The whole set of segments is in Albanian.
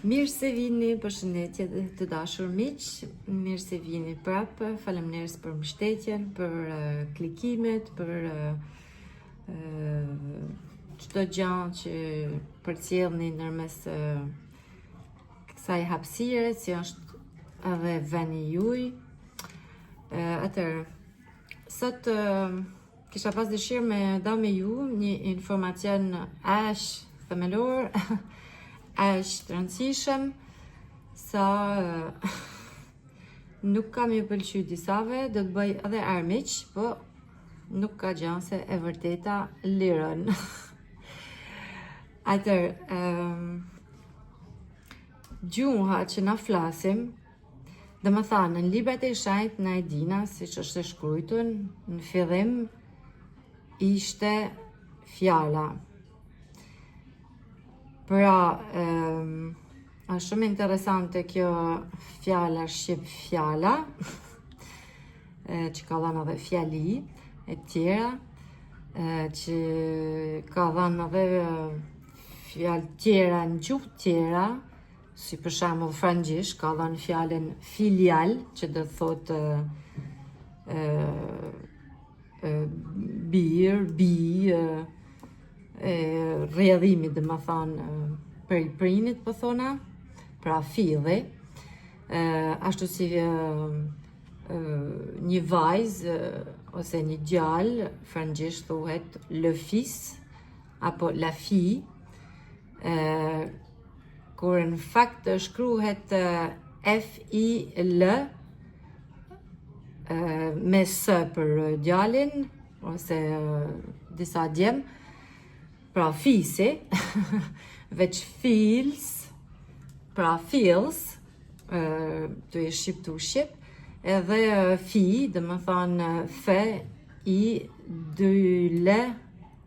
Mirë se vini, përshëndetje të dashur miq, mirë se vini prapë, faleminderit për mbështetjen, për eh, klikimet, për eh, eh, çdo gjë që përcjellni nërmes kësaj hapësire, si është edhe veni juaj. Atëherë, sot kisha pas dëshirë me da me ju një informacion aq themelor, aq të rëndësishëm, sa nuk ka me ju pëlqy disave, do të bëj edhe armiq, po nuk ka gja se e vërteta liron. Atëherë, um, gjuha që na flasim, Domethënë, në librat e shenjtë na e dina, siç është e shkrujtun, në fillim ishte fjala. Pra, um, është shumë interesante kjo fjala shqip fjala, që ka dhënë edhe fjali e tjera, që ka dhënë edhe fjalë tjera në gjuhë tjera, si për shembull frëngjisht ka dhënë fjalën filial, që do të thotë ë ë bir, bi, e, e rrjedhimit, domethënë prej prinit, po thona, pra filli, e, ashtu si e, e, një vajzë ose një djalë, frëngjisht thuhet le fils apo la fille, e, kur në fakt shkruhet F I L me S për djalin ose disa djem, pra fisi, veç fils, pra fils, të e shqiptu shqip, edhe fi, domethënë F, I, 2 L,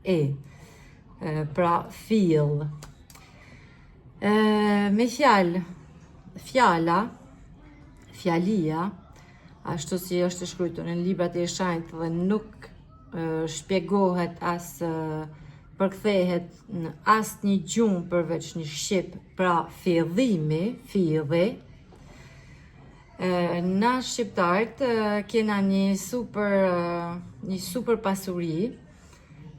E, pra fill. E, me fjalë, fjala, fjalia, ashtu si është e shkruar në librat e shenjtë dhe nuk e, shpjegohet as e, përkthehet në asnjë gjuhë përveç në shqip, pra fillimi, filli, e, na shqiptarët e, kena një super, e, një super pasuri,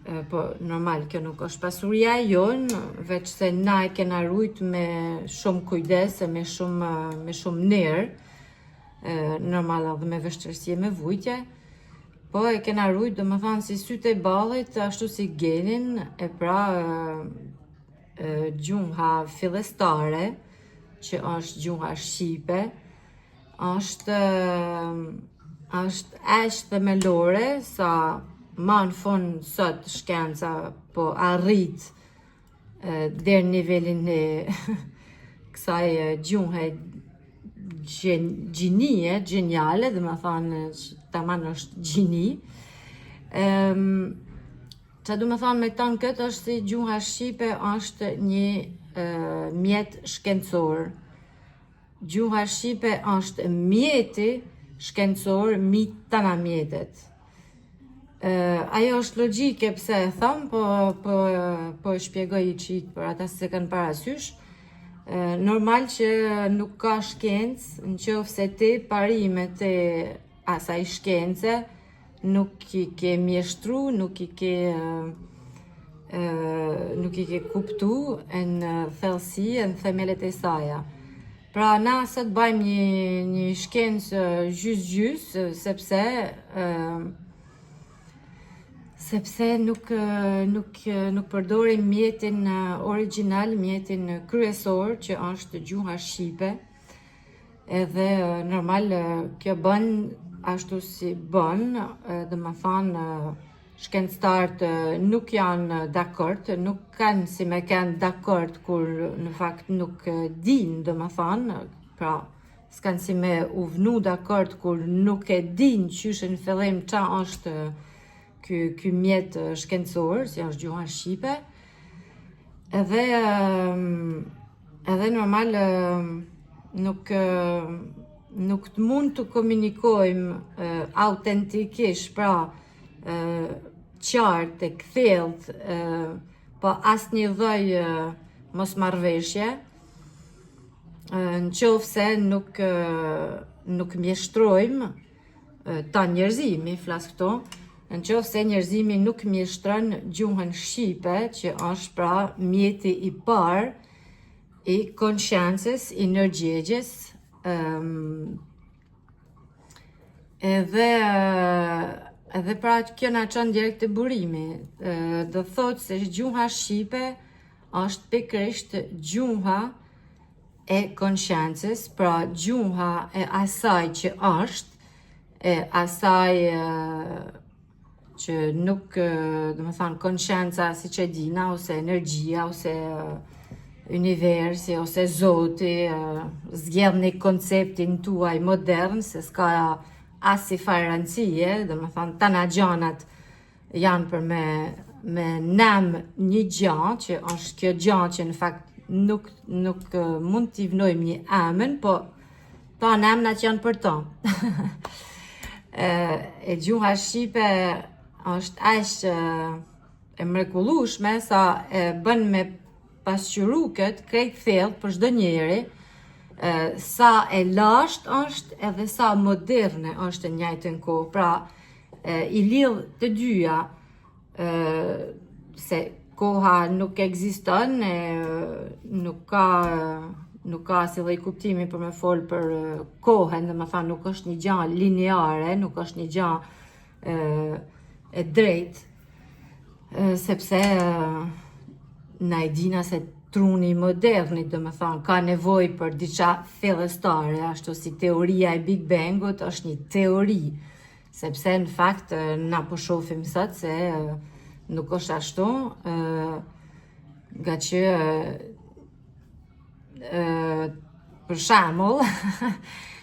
Po, normal, kjo nuk është pasuria jonë, veç se na e kena rujt me shumë kujdes e me shumë, me shumë ner, normal edhe me vështirësi e me vujtje, po e kena rujt, domethënë, si sytë e ballit, ashtu si genin, e pra gjuha fillestare, që është gjuha shqipe, është është aq themelore sa ma në fund sot shkenca po arrit deri në nivelin e kësaj gjuhe gjinie, gjeniale, domethënë taman është gjini. Um, ça du me thonë me tanë këtë është se gjuha shqipe është një uh, mjet shkencor. Gjuha shqipe është mjeti shkencor mi tana mjetet. Ajo është logjike pse e tham, po po po e shpjegoj i çik për ata se kanë parasysh. Normal që nuk ka shkencë në qoftë se ti parimet e asaj shkence nuk i ke mjeshtru, nuk i ke nuk i ke kuptu në thellësi, në themelet e saja. Pra na sot bajmë një, një shkencë gjys-gjys, sepse sepse nuk nuk nuk përdorim mjetin origjinal, mjetin kryesor që është gjuha shqipe. Edhe normal kjo bën ashtu si bën, domethënë shkencëtarët nuk janë dakord, nuk kanë si me kenë dakord kur në fakt nuk dinë, domethënë, pra s'kanë si me u vnu dakord kur nuk e dinë qysh në fillim ça është ky, ky mjet shkencor, si është gjuha shqipe. Edhe edhe normal nuk nuk të mund të komunikojmë autentikisht, pra qartë e kthjellt, pa asnjë lloj mosmarrëveshje. Në qoftë se nuk, nuk mjeshtrojmë ta njerëzimi, flas këtu, në qoftë se njerëzimi nuk mjeshtron gjuhën shqipe, që është pra mjeti i parë i konsciencës, i ndërgjegjes, um, edhe edhe pra kjo na çon direkt te burimi. Do thotë se gjuha shqipe është pikërisht gjuha e konsciencës, pra gjuha e asaj që është, e asaj që nuk, domethanë, konscienca siç e dina, ose energjia, ose universi, ose zoti, zgjedhni konceptin tuaj modern, se s'ka asi farë rëndësie, domethanë, tana gjanat janë për me, me nem një gja, që është kjo gja që në fakt nuk, nuk mund t'i vnojmë një emën, po tanë emnat janë për to. e, e gjuha shqipe është aq e mrekullueshme sa e bën me pasqyru këtë krejt thellë për çdo njeri, sa e lashtë është edhe sa moderne është në njëjtën kohë. Pra, e, i lidh të dyja, e, se koha nuk ekziston, e, nuk ka nuk ka asnjë lloj kuptimi për me fol për kohën, domethanë nuk është një gjë lineare, nuk është një gjë e, e drejtë, sepse na e dina se truni modernit, domethanë, ka nevojë për diçka fillestare, ashtu si teoria e Big Bangut është një teori, sepse në fakt na po shohim sot se nuk është ashtu, nga që për shembull,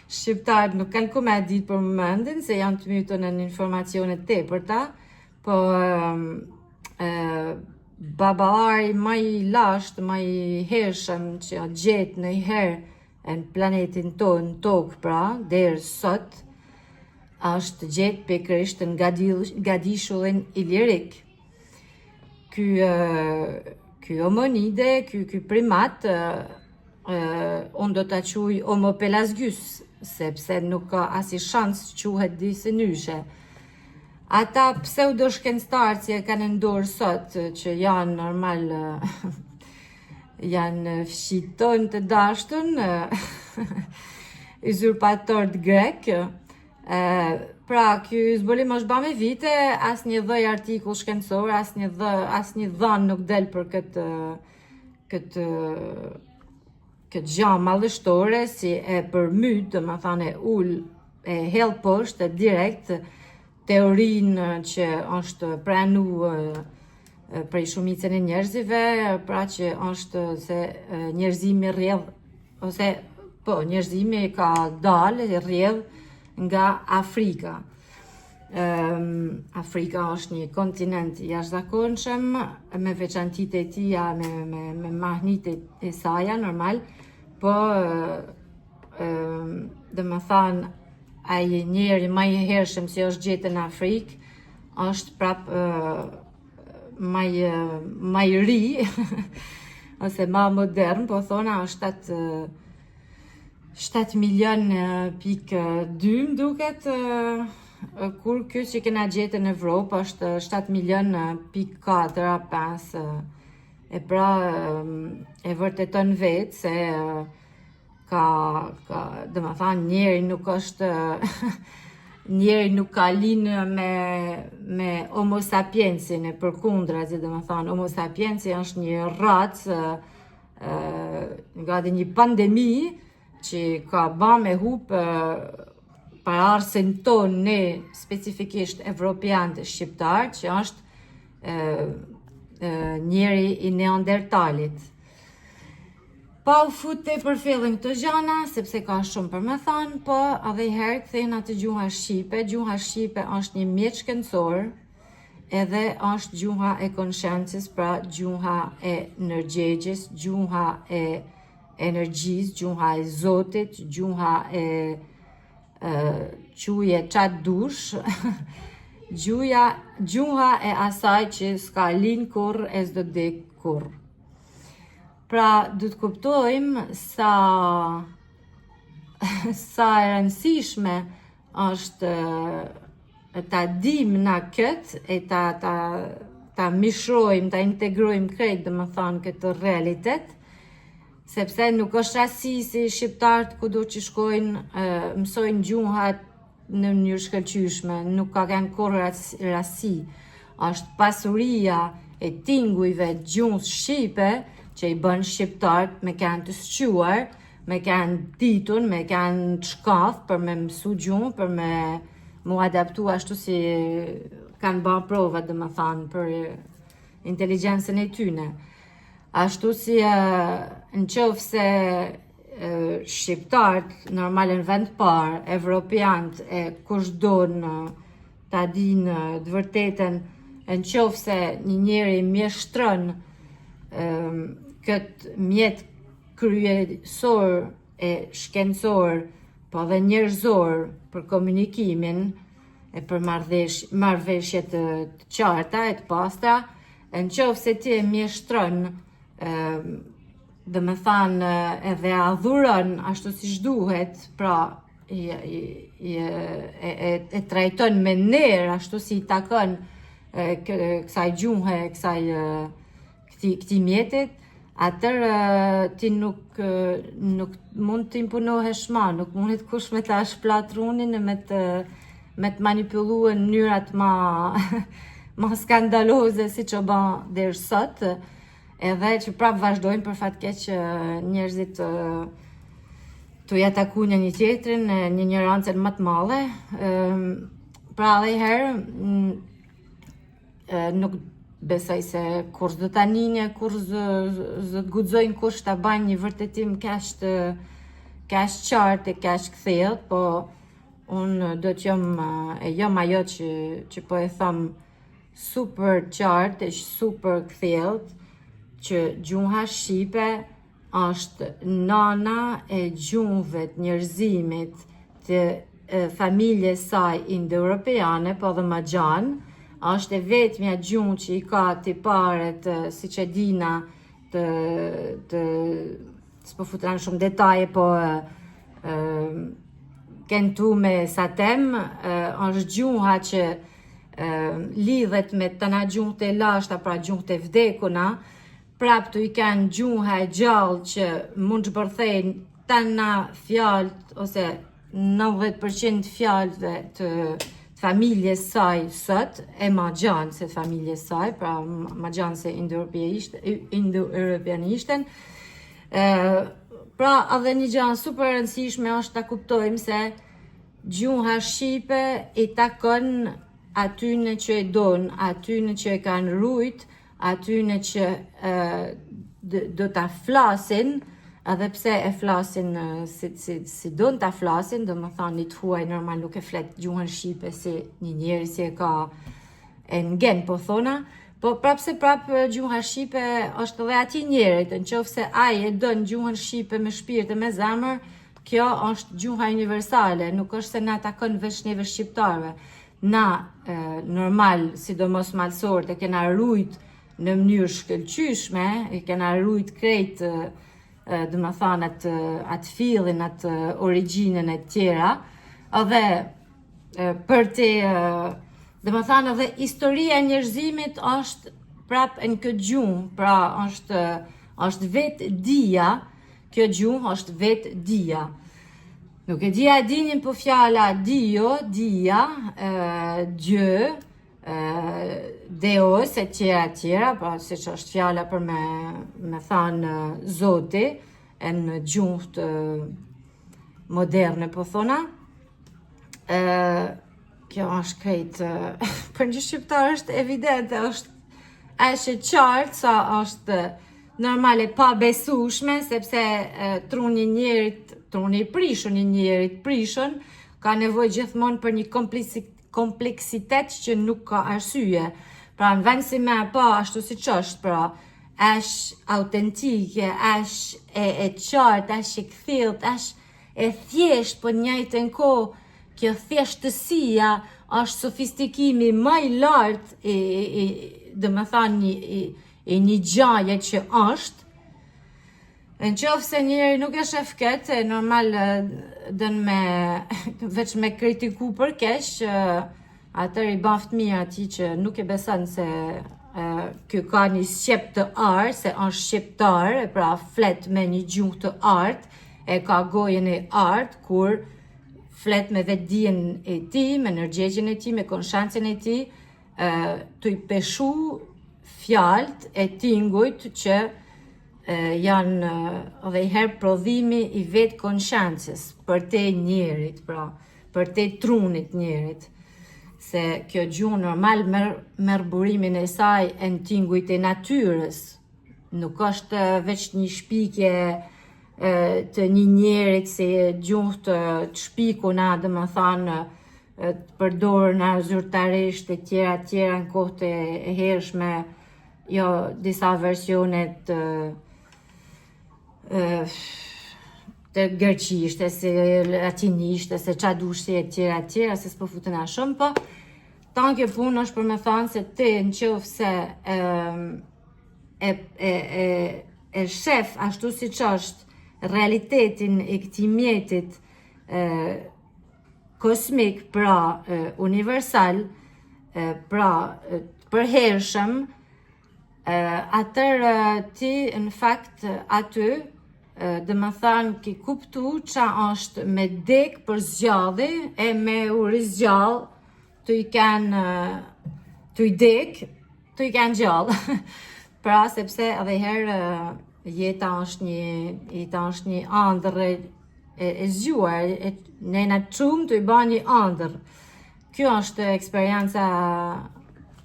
shqiptarët nuk kanë ku me ditë për momentin, se janë të mytur në informacione të tepërta, po e, baballari ma i lashtë, ma i hershëm që a gjetë ndonjëherë në planetin tonë, në tokë pra, deri sot, është gjetë pikërisht në gadishullin Ilirik. Ky, ky hominide, ky, ky primat, unë do ta quaj Homo pelasgus, sepse nuk ka asnjë shans quhet disi nyshe. Ata pseudo shkencëtarë që e kanë në dorë sot, që janë normal, janë fqinjtë tonë të dashtun, uzurpatorët grek, pra, ky zbulim është ba me vite, asnjë lloj artikull shkencor, asnjë dhë, asnjë dhanë nuk del për këtë këtë këtë gja madhështore si e përmyt, domethanë e ul e hedh poshtë direkt teorinë që është pranu prej shumicën e njerëzve, pra që është se njerëzimi rrjedh ose po njerëzimi ka dalë rrjedh nga Afrika. Um, Afrika është një kontinent i jashtëzakonshëm me veçantitë e tija, me me me mahnitë e saja normal, po um, domethanë ai njeri ma i hershëm si është gjetë në Afrikë, është prap uh, ma i, ma i ri, ose ma modern, po thona është 7, 7 milion pikë 2 më duket, kur ky që kena gjetë në Evropë është 7 milion pikë 4 a 5, e pra e vërteton vetë se ka, ka domethanë, njeri nuk është, njeri nuk ka linë me, me homo sapiensin e përkundrazi, domethanë, homo sapiensi është një racë, gati një pandemi, që ka ba me hup paraardhësin tonë ne specifikisht evropian dhe shqiptar, që është e, e, njeri i Neandertalit. Pa u fut tepër thellë në këto gjana, sepse ka shumë për me thanë, po edhe i herë kthehna te gjuha shqipe. Gjuha shqipe është një mjet shkencor, edhe është gjuha e konsciencës, pra gjuha e ndërgjegjes, gjuha e energjisë, gjuha e Zotit, gjuha e, e quje ça dush, gjuha, gjuha e asaj që s'ka lind kurrë e s'do dek kurrë. Pra, du të kuptojmë sa sa e rëndësishme është ta dim na këtë e ta ta ta mishrojmë, ta integrojmë krejt, domethënë këtë realitet, sepse nuk është rastësi si shqiptarët kudo që shkojnë, mësojnë gjuhat në mënyrë shkëlqyeshme, nuk ka kanë kurrë rastësi. Është pasuria e tingujve gjuhës shqipe që i bën shqiptarët me kanë të shquar, me kanë ditun, me kanë të shkath për me mësu gjuhë, për me mu adaptu ashtu si kanë ba provat, domethënë, për inteligjencën e tyne. Ashtu si në qofë se shqiptarët, normal në vend parë, evropianët e kush donë ta dinë të vërtetën, në qofë se një njeri mjeshtron këtë mjet kryesor e shkencor, po dhe njerëzor për komunikimin e për marrëveshje të, të qarta e të pastra, në qofë se ti e mjeshtron, domethënë edhe adhuron ashtu si duhet, pra i, i, i, e, e, e trajton me nder ashtu si i takon e, kësaj gjuhe, kësaj këtij këtij mjetit, atër ti nuk nuk mund të imponohesh ma, nuk mundet kush me ta shpla trunin e me të me të manipullu në mënyrat ma ma skandaloze si që ba deri sot, edhe që prap vazhdojnë për fat keq njerëzit të ja taku një një tjetrin në një injorancën më të madhe. Pra edhe i herë nuk besoj se kur s'do ta ninje, kur s'do të guxojnë kush ta bajnë një vërtetim kaq të kaq qartë e kaq kthjellt, po unë do të jam e jam ajo që që po e them super qartë e super kthjellt që gjuha shqipe është nana e gjuhëve të njerëzimit të familjes saj indo-europiane, po dhe ma gjanë, është e vetmja gjuhë që i ka tiparet, si që dina, të, të s'po futra në shumë detaje, po e, e, kentu me satem, e, është gjuha që e, lidhet me tana gjuhët e lashta, pra gjuhët e vdekuna, prap të i kanë gjuha e gjallë që mund të zbërthejnë tana fjalët ose 90% fjalëve të familjes saj sot, e ma gjanë se të familjes saj, pra ma gjanë se indo-europianishtën. Pra, edhe një gjë super e rëndësishme është ta kuptojmë se gjuha shqipe i takon atyne që e donë, atyne që e kanë rujt, atyne që e, do ta flasin, edhe pse e flasin si, si, si don ta flasin, do më thonë një të huaj normal nuk e flet gjuhën shqipe si një njeri si e ka e në gen, po thona, po prapë se prapë gjuha shqipe është edhe atij njerit, në qoftë se ai e don gjuhën shqipe me shpirt e me zemër, kjo është gjuha universale, nuk është se na takon veç neve shqiptarëve. Na, e, normal, sidomos malsorët, e kena rujt në mënyrë shkëlqyeshme, e kena rujt krejt dhe më thanë atë, atë fillin, atë origjinën e tjera, edhe për të, dhe më thanë edhe historia e njerëzimit është prap në këtë gjuhë, pra është, është vetë dija, kjo gjuhë është vetë dija. Nuk e di a e dinin po fjala dio, dija, gjë, Deus e tjera tjera, pra si që është fjala për me, me thanë zoti, e në gjuhë të moderne, po thona. E, kjo është krejt, për një shqiptar është evidente, është aq e qartë sa është normale pabesueshme, sepse e, truni i njerit, truni i prishun i njerit prishun, ka nevojë gjithmonë për një kompleksitet që nuk ka arsye. Pra në vend si me pa ashtu si që është, pra është autentike, është e, e qartë, është e kthjellt, është e thjesht, po njëjtën kohë, kjo thjeshtësia është sofistikimi më i lartë i, i, i dhe më thanë, i, i, i një gjaje që është. Në qoftë se njeri nuk e shef këtë, normal dën me, veç me kritiku për keq, atër i baft mirë atij që nuk e beson se ky ka një sqep të artë, se është shqiptar, e pra flet me një gjuhë të artë, e ka gojën e artë, kur flet me vetëdijen e tij, me ndërgjegjen e tij, me konsciencën e tij, tu i peshu fjalët e tingujt që janë edhe i herë prodhimi i vetë konsciencës përtej njerit, pra përtej trunit njerit, se kjo gjuhë normal merr burimin e saj e në tingujt e natyrës, nuk është veç një shpikje të një njerit si gjuhë të shpikuna, domethënë, të përdoruna zyrtarisht e tjera tjera në kohë të e hershme, jo disa versione të të greqishte, se latinishte, se qa dush e tjera tjera, se s'po futena shumë, po tanë kjo punë është për me thanë se ti në qoftë se e, e, e, e, e shef ashtu si që është realitetin e këtij mjetit e, kosmik, pra e, universal, e, pra e, të përhershëm, atër ti në fakt aty, domethënë ki kuptu qa është me dek për zgjadhi e me u rizgjall të i kanë të i dek, të i kanë gjallë. pra, sepse edhe herë jeta është një, jeta është një andërr e, e, e zgjuar, e, ne na çum të i ba një andërr. Kjo është eksperienca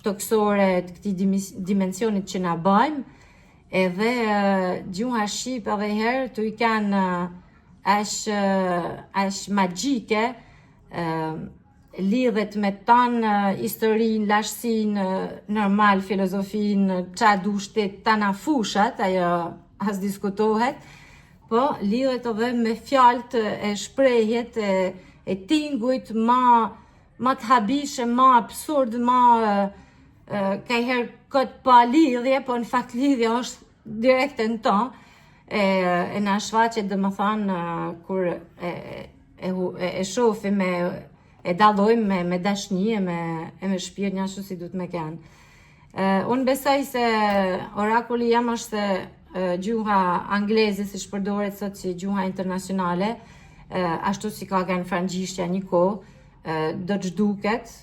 tokësore të këtij dimensionit që na bajmë, edhe gjuha shqip edhe herë të i kanë aq aq magjike, lidhet me tanë historinë, lashtësinë, normal, filozofinë, qa dush ti tana fushat, ajo as diskutohet, po lidhet edhe me fjalët e shprehjet e, e tingujt ma ma të habishëm, ma absurd, ma ka herë këtë pa lidhje, po në fakt lidhja është direkte në to, e, e na shfaqet domethënë kur e, e, e, e shofim e, e dallojmë me, me dashni e me, e me shpirt njashtu si duhet me kenë. Uh, unë besoj se orakuli jam është se uh, gjuha angleze si shpërdoret sot si gjuha internacionale, uh, ashtu si ka kanë frangjishtja një kohë, uh, do të zhduket,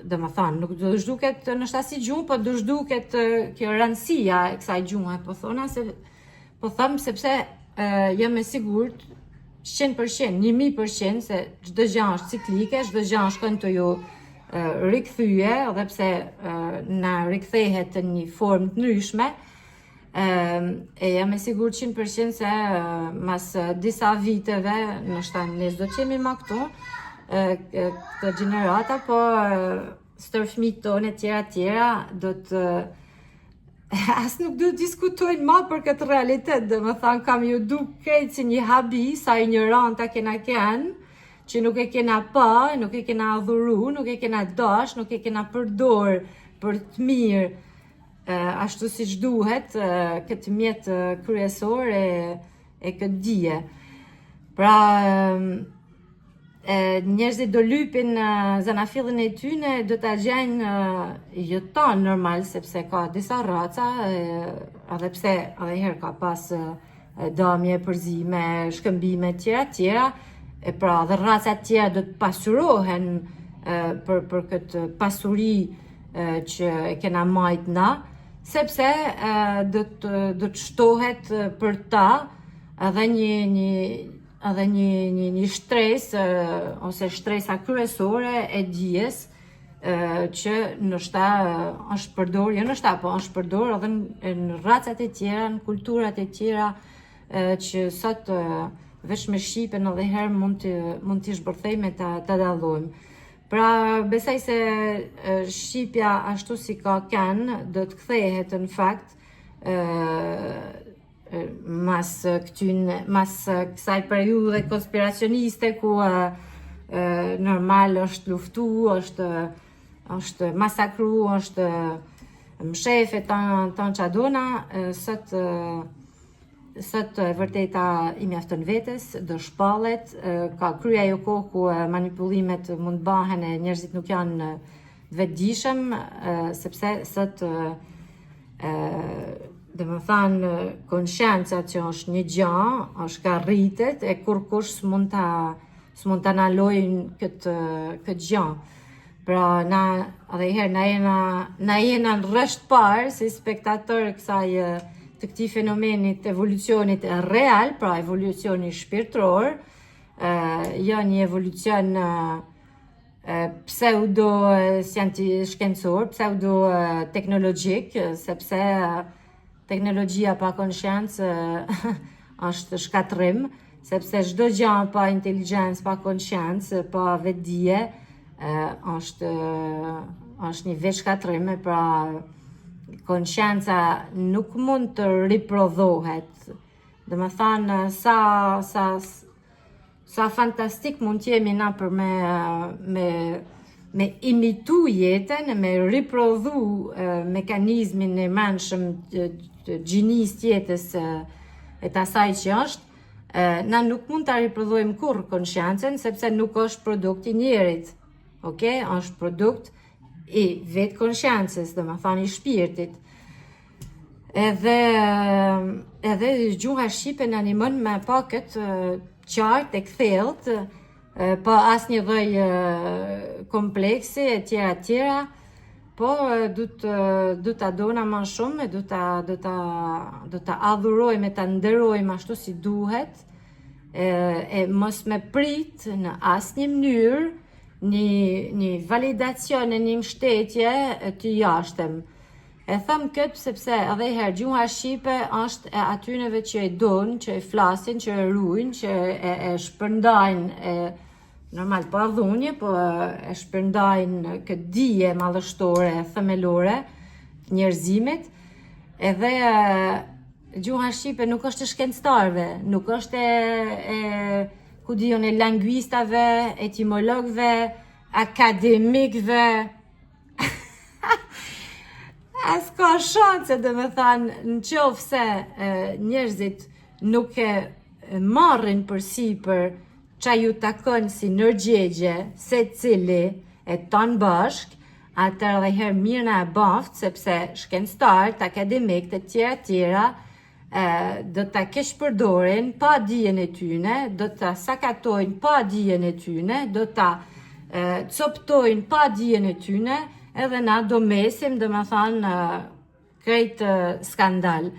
domethënë, nuk do të zhduket nështë si gjuhë, po do zhduket kjo rëndësia e kësaj gjuhe, po thona se po them sepse uh, jam e sigurt 100%, 1000% se çdo gjë është ciklike, çdo gjë shkon të ju rikthye, edhe pse na rikthehet në një formë të ndryshme, e jam e sigurt 100% se mas disa viteve, ndoshta ne s'do të jemi më këtu, këtë gjenerata, po stërfmit tonë e tjera tjera do të as nuk do të diskutojnë ma për këtë realitet, domethënë kam ju duk krejt si një habi, sa ignoranta kena kenë, që nuk e kena pa, nuk e kena adhuru, nuk e kena dash, nuk e kena përdor për të mirë, ashtu si që duhet, këtë mjet kryesor e, e këtë dije. Pra, e, njerëzit do lypin zanafillën e tyne, do ta gjejnë jo tanë normal, sepse ka disa raca, e, edhe pse edhe herë ka pas e, damje, përzime, shkëmbime tjera tjera, e pra dhe racat tjera do të pasurohen e, për, për këtë pasuri e, që e kena majt na, sepse e, do të, do të shtohet për ta edhe një, një edhe një, një, një shtresë ose shtresa kryesore e dijes që ndoshta është përdor, jo ndoshta, po është përdor edhe në, në racat e tjera, në kulturat e tjera që sot veç me shqipen edhe herë mund të mund të zhbërthejmë ta ta dallojmë. Pra, besoj se shqipja ashtu si ka kenë do të kthehet në fakt mas këtyn mas kësaj periudhe konspiracioniste ku e, e, normal është luftu, është është masakru, është mshefe tan tan çadona, sot e, Sot e vërteta i mjafton vetes, do shpallet, ka kry ajo kohë ku manipulimet mund bahen e njerëzit nuk janë të vetëdijshëm, sepse sot dhe më thanë, konscienca që është një gja, është ka rritet e kur kush s'mund ta s'mund ta nalojnë këtë gja. Pra, na, edhe herë, na jena në rresht parë si spektator kësaj të këtij fenomenit të evolucionit real, pra evolucioni shpirtëror, jo një evolucion pseudo shkencor, pseudo teknologjik, sepse teknologjia pa konsciencë është shkatërrim, sepse çdo gjë pa inteligjencë, pa konsciencë, pa vetëdije, është një vetë shkatërrim, pra konscienca nuk mund të riprodhohet. Dhe më thanë, sa fantastik mund t'jemi na për me imitu jetën, me riprodhu mekanizmin e mendshëm të gjinisë t'jetës e të asaj që është, na nuk mund ta riprodhojmë kurrë konsciencën, sepse nuk është produkt i njerit, ok? Është produkt i vetë konsciencës, dhe më thani i shpirtit. Edhe gjuha shqipe na ndihmon me pa këtë qartë e kthjellt, pa asnjë lloj kompleksi e tjera e tjera, po du ta dona më shumë, do ta adhurojmë e ta nderojmë ashtu si duhet, e mos me prit në asnjë mënyrë një validacion e një mbështetje të jashtëm. E them këtë sepse edhe i herë gjuha shqipe është e atyneve që e donë, që e flasin, që e ruajnë, që e shpërndajnë, normal pa dhunje, po e shpërndajnë këtë dije madhështore, themelore të njerëzimit. Edhe gjuha shqipe nuk është e shkencëtarëve, nuk është e ku di unë, e linguistave, etimologëve, akademikëve. As ka shanse, dhe me thanë, në qofë se njerëzit nuk e marrin përsipër qa ju takon si nërgjegje, se cili e tanë bashk, atër edhe herë mirë na e baft, sepse shkencëtarët, akademik të tjera tjera, do ta keq përdorin pa dijen e tyne, do ta sakatojnë pa dijen e tyne, do ta coptojnë pa dijen e tyne, edhe na do mesim, do me thanë, krejt skandal.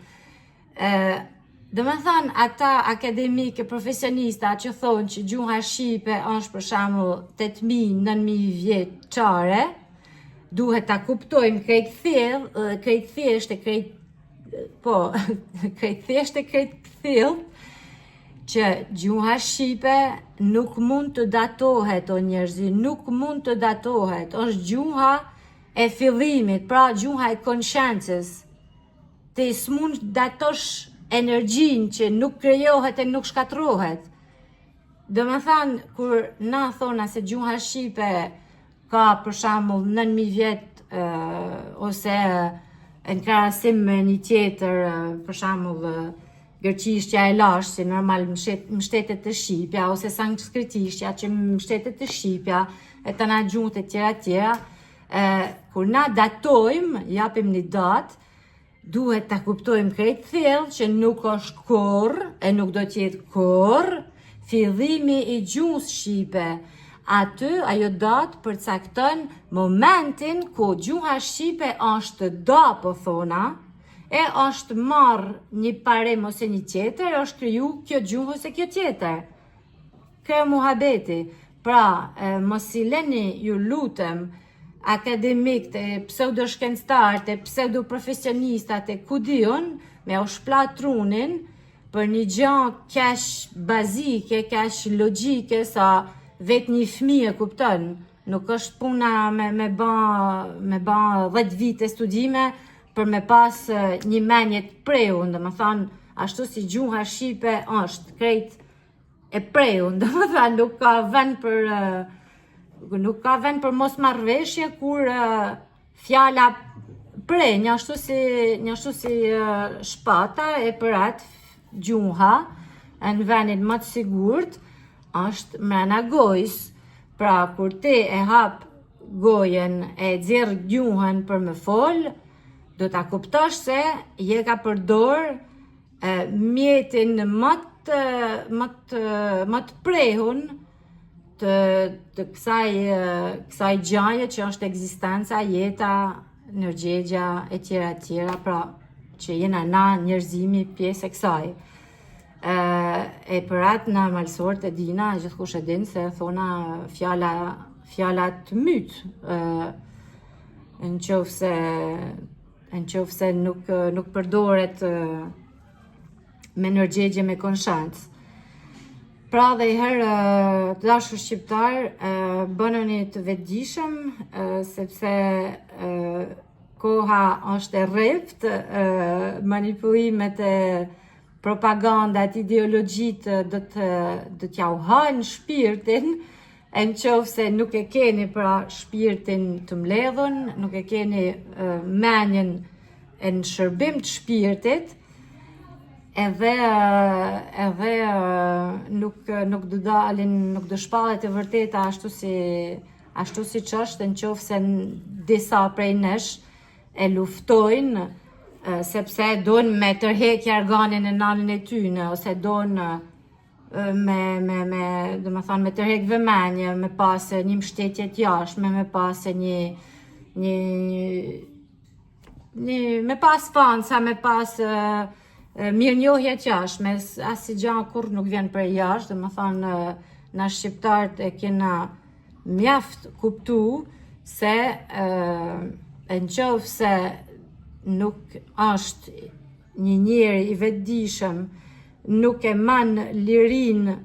Do me thanë, ata akademikë, profesionista që thonë që gjuha shqipe është për shembull 8000, 9000 vjeçare, duhet ta kuptojmë krejt thjell, krejt thjesht e krejt po, krejt thjesht e krejt kthjell, që gjuha shqipe nuk mund të datohet, o njerëzi, nuk mund të datohet, është gjuha e fillimit, pra gjuha e konsciencës. Ti s'mund datosh energjinë që nuk krijohet e nuk shkatërrohet. Do me thanë, kur na thona se gjuha shqipe ka për shembull 9000 vjet ose në krahasim me një tjetër, për shembull greqishtja e lashtë, si normal mbështetet të shqipja, ose sanskritishtja që mbështetet të shqipja, e tana gjuhët e tjera tjera, kur na datojmë, japim një datë, duhet ta kuptojmë krejt thellë që nuk është kurr e nuk do të jetë kurr fillimi i gjuhës shqipe. Aty ajo datë përcakton momentin ku gjuha shqipe është da, po thona, e është marrë një parim ose një tjetër, është kriju kjo gjuhë ose kjo tjetër. Kë muhabeti. Pra, mos i leni, ju lutem, akademikët, e pseudoshkencëtarët, e pseudoprofesionistat, e ku di unë, me u shpla trunin për një gjë kaq bazike, kaq logjike, sa vetë një fëmijë e kupton. Nuk është puna me ba 10 vite studime për me pas një menje të preun, dhe më thanë, ashtu si gjuha shqipe është krejt e preun, dhe më thanë, nuk ka vend për mos marrëveshje kur fjala pre, një ashtu si shpata e për atë. gjuha, në venin më të sigurt, është mrena gojës. Pra, kur ti e hap gojën e nxjerr gjuhën për me fol, do ta kuptosh se je ka përdor e, mjetin më të më të më të prehun të të kësaj kësaj gjaje që është ekzistenca, jeta, ndërgjegja e tjera e tjera, pra që jena na njerëzimi pjesë e kësaj. E, e për atë na malsorët e dina, gjithkush e din se thona fjala fjala të myt, ë në qoftë se në qoftë se nuk nuk përdoret me ndërgjegje me konsciencë. Pra dhe i herë të dashur shqiptar, bëneni të vetëdijshëm, sepse koha është e rreptë, manipulimet e propagandat, ideologjitë do të do t'ja u hajnë shpirtin, e në qoftë se nuk e keni pra shpirtin të mbledhun, nuk e keni menjen e në shërbim të shpirtit, edhe edhe nuk nuk do dalin, nuk do shpallet e vërteta ashtu si ashtu siç është në qoftë se disa prej nesh e luftojnë sepse dojnë me tërhek jarganin e nanën e tyne, ose dojnë me, me, me, do me thonë, me tërhek vëmendje, me pas një mbështetje të jashtme, me pas një, një, një, me pas fansa, me pas mirënjohje të jashtme, asnjë gja kurrë nuk vjen prej jashtë, do me thonë, na shqiptarët e kena mjaft kuptu se në qoftë se nuk është një njeri i vetëdijshëm, nuk e man lirinë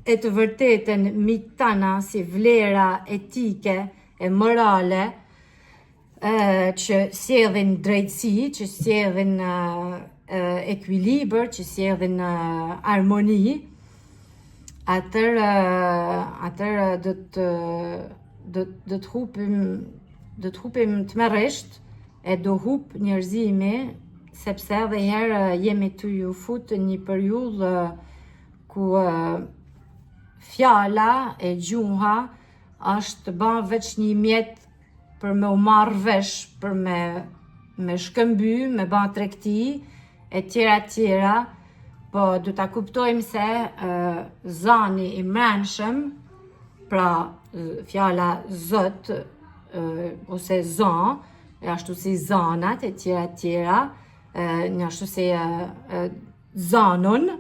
e të vërtetën mi tana si vlera etike e morale, e, që sjellin drejtësi, që sjellin ekuilibër, që sjellin harmoni, atër atër do të do do të hupim do të hupim tmerrisht e do hup njerëzimi sepse edhe herë jemi të ju fut në një periudhë ku fjala e gjuha është ba veç një mjet për me u marrë vesh, për me, me shkëmby, me ba tregti, e tjera e tjera, po do ta kuptojmë se uh, zani i mrenshëm, pra fjala zot, uh, ose za, e ashtu si zanat e tjera e tjera, uh, një ashtu si uh, zanun,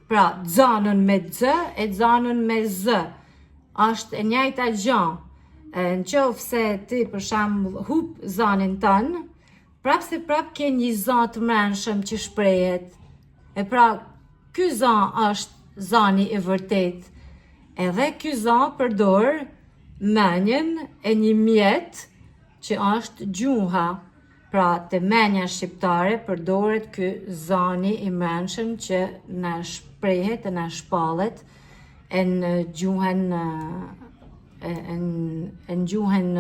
pra zanun me z e zanun me z, është e njajta gja, në qoftë se ti për shembull hup zanin tënd, prap se prap ke një za të mrenshëm që shprehet. E pra, ky za është zani i vërtet. Edhe ky za përdor menjen e një mjet që është gjuha. Pra, te menja shqiptare përdoret ky zani i mrenshëm që na shprehet e na shpallet e në gjuhën e në gjuhën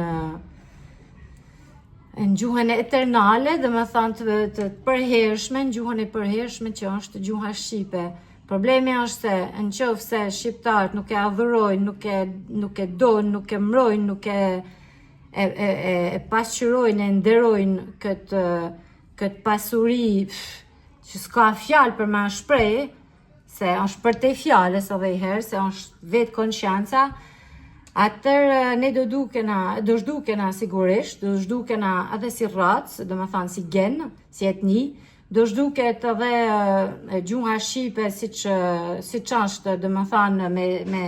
në gjuhën eternale, dhe me thonë të, të përhershme, në gjuhën e përhershme që është gjuha shqipe. Problemi është se në qoftë se shqiptarët nuk e adhurojnë, nuk e, nuk e dojnë, nuk e mbrojnë, nuk e, e, e, e, e pasqyrojnë, e nderojnë këtë, këtë pasuri që s'ka fjalë për me shpreh, se është përtej fjalës edhe i herë, se është vetë konscienca, atër ne do dukena, do zhdukena sigurisht, do zhdukena edhe si racë, do me thanë si gen, si etni, do zhduket edhe gjuha shqipe siç siç është, do me thanë me, me,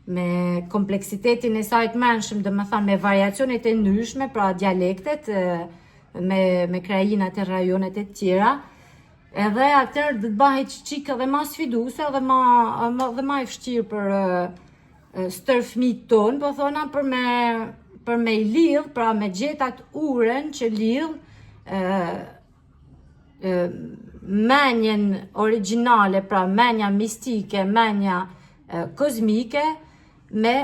me kompleksitetin e saj të mendshëm, do me thanë me variacionet e ndryshme, pra dialektet, me, me krajinat e rajonet e tjera, Edhe atëherë do të bëhet çik edhe ma sfiduese edhe ma, ma dhe ma e vështirë për stër fëmijët tonë, po thona për me për me i lidh, pra me gjet atë urën që lidh ë ë menjen origjinale, pra menja mistike, menja kozmike me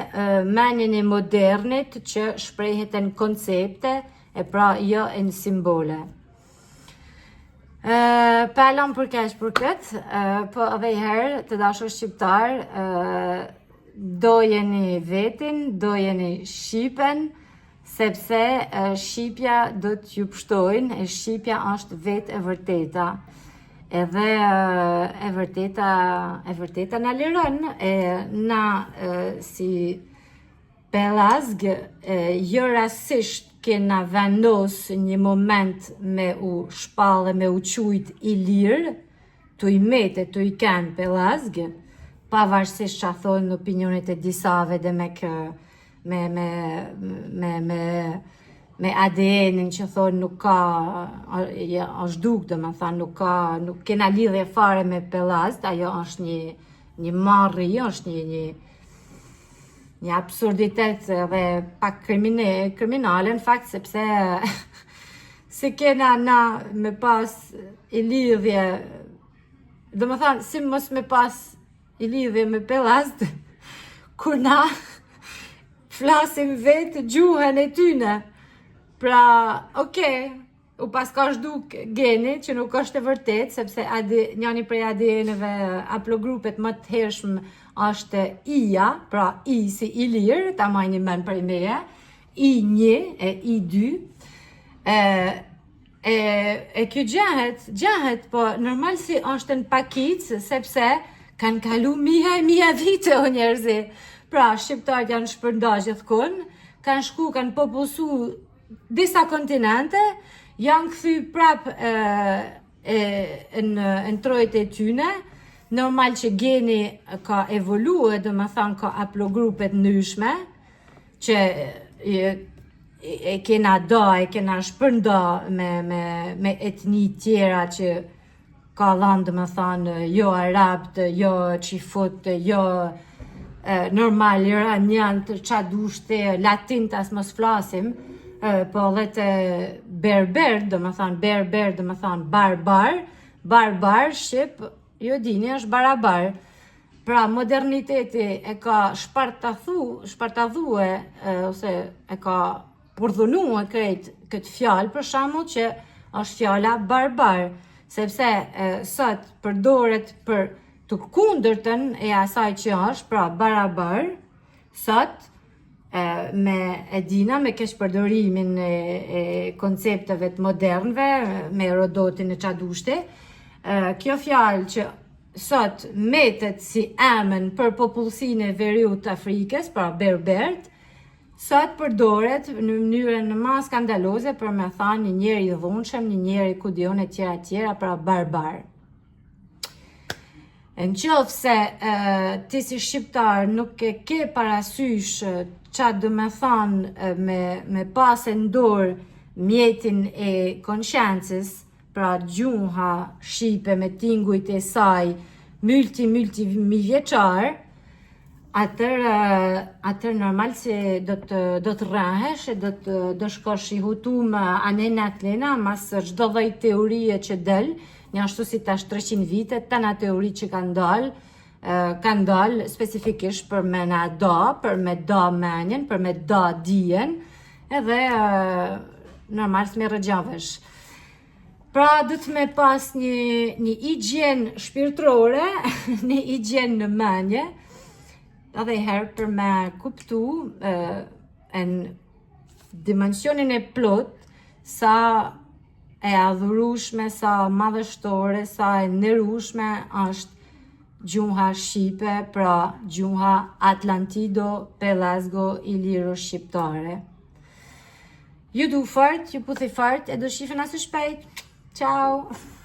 menjen e modernit që shprehet në koncepte e pra jo në simbole. Pa e lamë për keq për këtë, po edhe i herë të dashur shqiptar, dojeni vetin, dojeni shqipen, sepse shqipja do t'ju pshtojnë, e shqipja është vetë e vërteta. Edhe e vërteta, e vërteta na liron, e na si Pellazg, jo rastësisht kena vendos një moment me u shpall e me u qujt ilir, tuj met e tuj ken Pellazg, pavarësisht ça thonë opinionet e disave demek me me me me me ADN-in që thonë nuk ka ja, është duk, domethanë nuk ka nuk kena lidhje fare me Pellazgt, ajo është një një marri, është një një një absurditet edhe pak krimine, kriminale në fakt sepse si kena na me pas i lidhje domethanë si mos me pas i lidhje me Pellazgt kur na flasim vetë gjuhën e tyne pra okej okay, U paska zhduk geni, që nuk është e vërtet, sepse AD, njani prej ADN-eve haplogrupet më të hershëm është I-ja, pra I si ilir, ta majni men prej meje, I1 e I2, e, e, e kjo gjehet, gjehet, po normal si është në pakicë, sepse kanë kalu mija e mija vite o njerëzi. Pra, shqiptarët janë shpërnda gjithkun, kanë shku, kanë popullsu Disa kontinente janë kthy prap e, e, në, në trojet e tyne, normal që geni ka evolue, domethanë ka haplogrupe të ndryshme, që e, e kena da, e kena shpërnda me, me, me etni tjera që ka dhanë, domethanë, jo arabët, jo çifut, jo normal, iranian, të ça dush ti, latint as mos flasim, po edhe të berber, domethanë, berber, domethanë, barbar, barbar, shqip, ju dini, është barabar. Pra, moderniteti e ka shpartathu, shpartadhue, ose e ka përdhunue krejt këtë fjalë për shembull që është fjala barbar, sepse e, sot përdoret për të kundërtën e asaj që është, pra barabar, sot e, me e dina, me keqpërdorimin e, e koncepteve të modernëve, me Herodotin e ça dush ti, e, kjo fjalë që sot metet si emën për popullsinë e veriut të Afrikës, pra berbert, Sot përdoret në mënyrën ma skandaloze për me thanë një njeri i dhunshëm, një njeri ku di unë e tjera e tjera, pra barbar. Në qoftë se e, ti si shqiptar nuk e ke parasysh ça do me thanë me, me pasë në dorë mjetin e konsciencës, pra gjuha shqipe me tingujt e saj multi multi mijëvjeçar, atër atër normal se do të do të rrahesh e do të do shkosh i hutum anena klena mas çdo lloj teorie që del, një ashtu si tash 300 vite, tana teori që kanë dalë, kanë dalë specifikisht për me na da, për me da menjen, për me da dijen, edhe normal s'merret gja vesh. Pra duhet me pas një, një higjienë shpirtërore, një higjienë në menje, edhe i herë për me kuptu e, në dimensionin e plot, sa e adhurushme, sa madhështore, sa e nderushme është gjuha shqipe, pra gjuha Atlantido Pellazgo Iliro Shqiptare. Ju du fort, ju puthi fort, e do shifena së shpejt. Ciao!